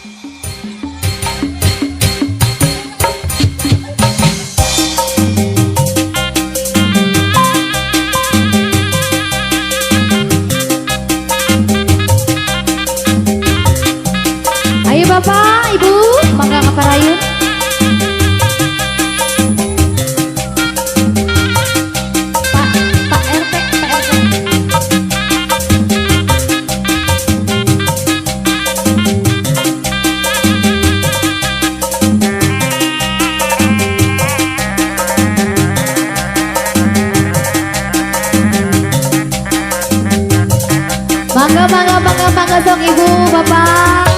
Ayo Bapak, Ibu, mangga ngaparayun. Pak, Pak RT, Pak RT. Mangga, mangga, mangga, mangga sok Ibu, Bapak.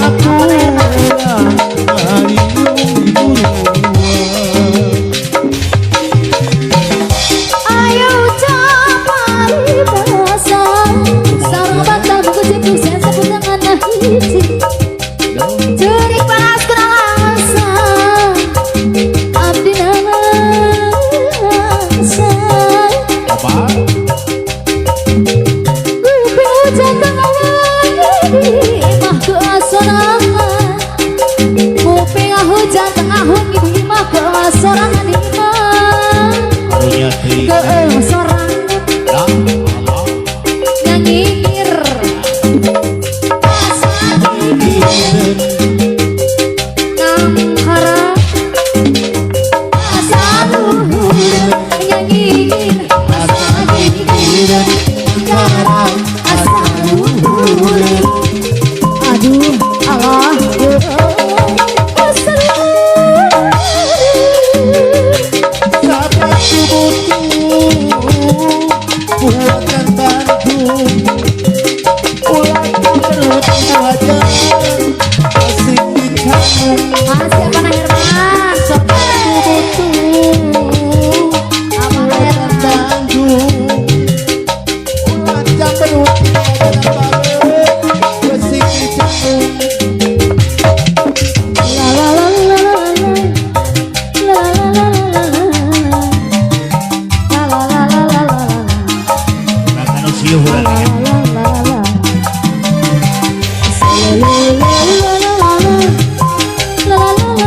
Aku ngariung di buruan. Ayo capari bahasa sarung bantal buku jitu sen saputangan hiji Cerik panas kerasa abdi nangasa. Apa? Gupi hujan tengah wengi di imah kesorangan. Gupi hujan tengah wengi di imah kesorangan imah Karunya teuing. Kesorangan. Lah, Allah. Nyanyir asa Gigireun. Nangkara asa luhur nyanyir asa gigireun nangkara asa luhur. Aduh Allah asa luhur. Sahabatku butuh buatan Bandung. Ulah perut aja asik di kamu. Masih apa nah Herman? Sahabatku butuh Apa buatan Herman? Bandung. Ulah perut asik di kamu. La la la la la la la la la la la la la la la la. Rakano sieuh urang La ya. la la la. La la la la la la. La la.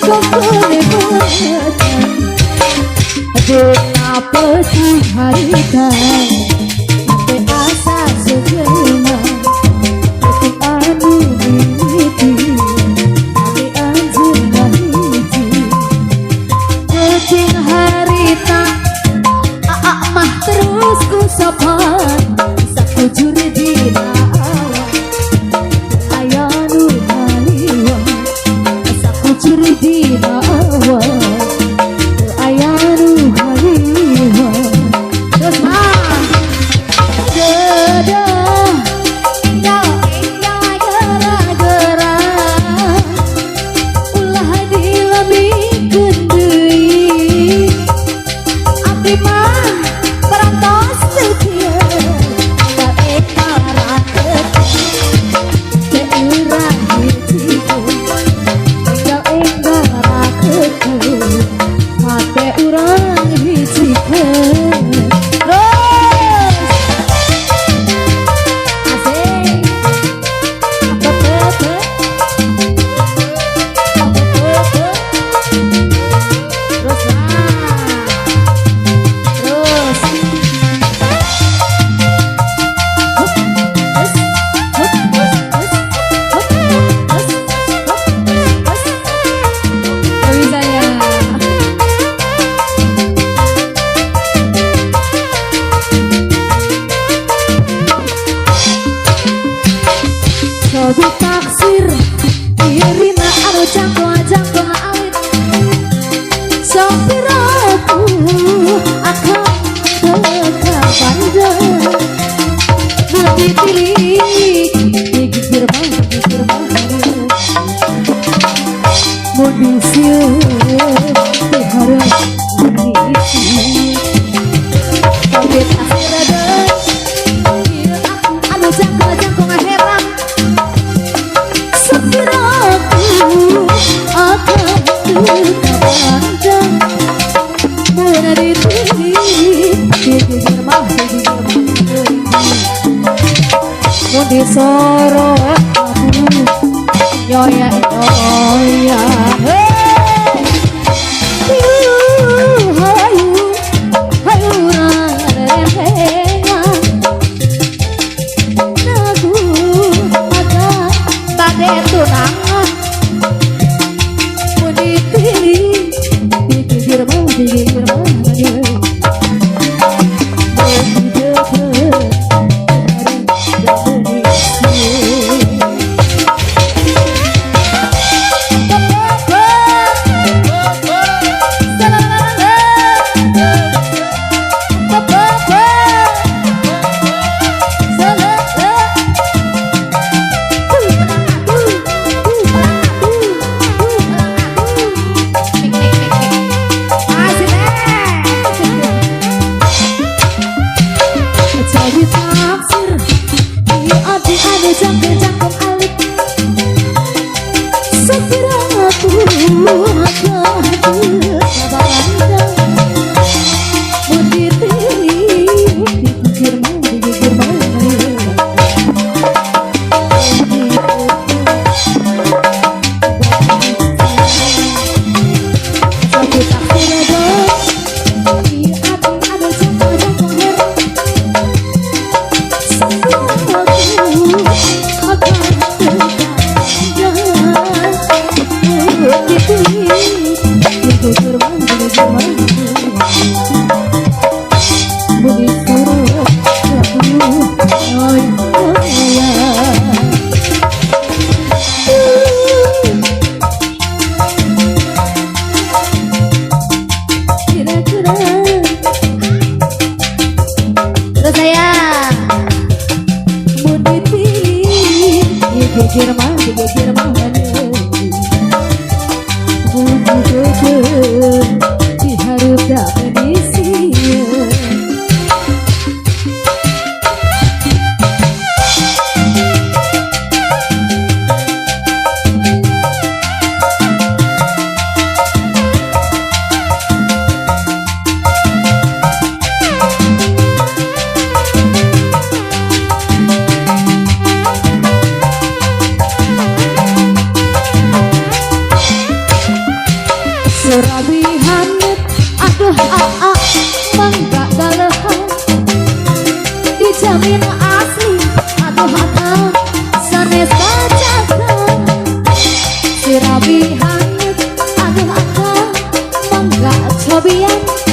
Kokone pecah Dina pecah harita Ate asa sejelma Ate anu mimiti Ate anjeunna hiji Kucing harita Aa mah terus ku sopan Sakujur dina awan Aya nu haliwat Sakujur dina awan Aya nu haliwat. Terus mah Dedah Gara-gara ulah dilebihkeun deui Abdi mah parantos teu kieu Teu urang hijikeun Tinggal enggal rakekeun Hate urang hijikeun. Terus asik. Apa-apa. Apa-apa. Terus lah. Terus. Hup, hus, hup, hus, hup, hus, hup, hus. Gak bisa ya. Sobi taksir Irina anu jangkung alit Sopir aku akan teka pandang Nanti tilik digigir mah digigir mah Mun disieun diharap mimiti Sobi taksir deui ieu aku anu jangkung herang Sopir aku akan teka pandang Mun ditilik digigir mah digigir mah Mun disorot aku nyoya nyoya. Hey! Yuh, hayu hayu rentengan Nagu maka bade tunangan Mun ditilik digigir mah digigir mah Mun dideukeuh Jadi taksir Ieu abdi anu jangkung alit Sopir aku akan teu Mun ditilik digigir mah digigir mah Sopi taksir deui Ieu abdi anu jangkung herang Terus saya Mun ditilik digigir mah digigir mah. Fabian.